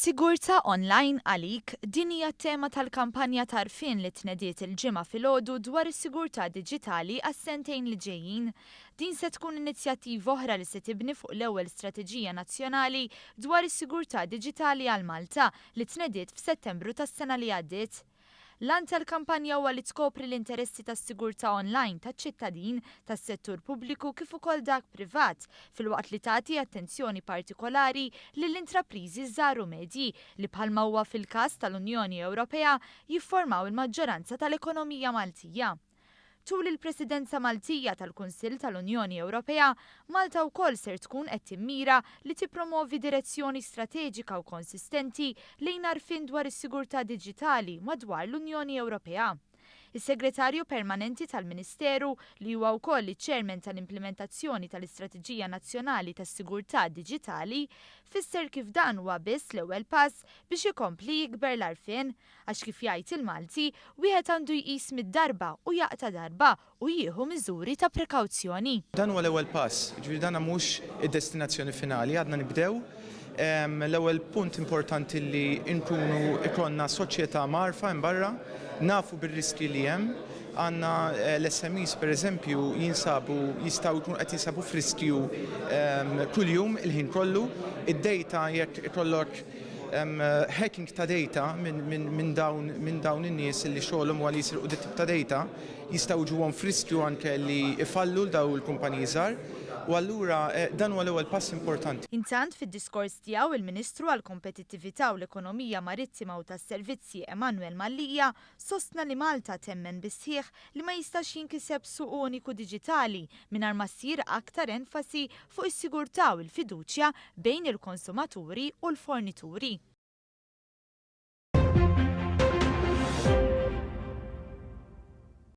Sigurtà online għalik, din hija t-tema tal-kampanja t'għarfien li tnediet il-Ġimgħa filgħodu dwar is-sigurtà diġitali għas-sentejn li ġejjin. Din se tkun inizjattiva oħra li se tibni fuq l-ewwel strateġija nazzjonali dwar is-sigurtà diġitali għal Malta li tnediet f'Settembru tas-sena li għaddiet. L-għan tal-kampanja huwa li tkopri l-interessi tas-sigurtà online taċ-ċittadin, tas-settur pubbliku kif ukoll dak privat, filwaqt li tagħti attenzjoni partikolari lill-intrapriżi żgħar u medji li bħalma huwa fil-każ tal-Unjoni Ewropea jifformaw il-maġġoranza tal-ekonomija Maltija. Tul il-Presidenza Maltija tal-Kunsill tal-Unjoni Ewropea, Malta wkoll ser tkun qed timmira li tippromovi direzzjoni strateġika u konsistenti lejn għarfien dwar is-sigurtà diġitali madwar l-Unjoni Ewropea. Is-Segretarju Permanenti tal-Ministeru, li huwa wkoll iċ-Chairman tal-Implimentazzjoni tal-Istrateġija Nazzjonali tas-Sigurtà Diġitali, fisser kif dan huwa biss l-ewwel pass biex ikompli jikber l-għarfien. Għax kif jgħid il-Malti, wieħed għandu jqis mid-darba u jaqta' darba u jieħu miżuri ta' prekawzjoni. Dan huwa l-ewwel pass, jiġifieri dan mhux id-destinazzjoni finali, għadna nibdew. L-ewwel punt importanti li nkunu ikollna soċjetà mgħarrfa hemm barra, nafu bir-riskji li hemm. Għandna l-SMEs pereżempju jinsabu jistgħu jkunu qed jinsabu f'riskju kuljum il-ħin kollu. Id-data jekk ikollok hacking ta' data minn dawn minn dawn in-nies li xogħolhom huwa li jisirqu dit tip ta' data, jistgħu jġuhom f'riskju anke li jfallu 'l dawn il-kumpaniji żgħar u allura dan huwa l-ewwel pass importanti. Intant, fid-diskors tiegħu, il-Ministru għall-Kompetittività u l-Ekonomija Marittima u tas-Servizzi Emanuel Mallia sostna li Malta temmen bis-sħiħ li ma jistax jinkiseb suq uniku diġitali mingħajr ma ssir aktar enfasi fuq is-sigurtà u l-fiduċja bejn il-konsumaturi u l-fornituri.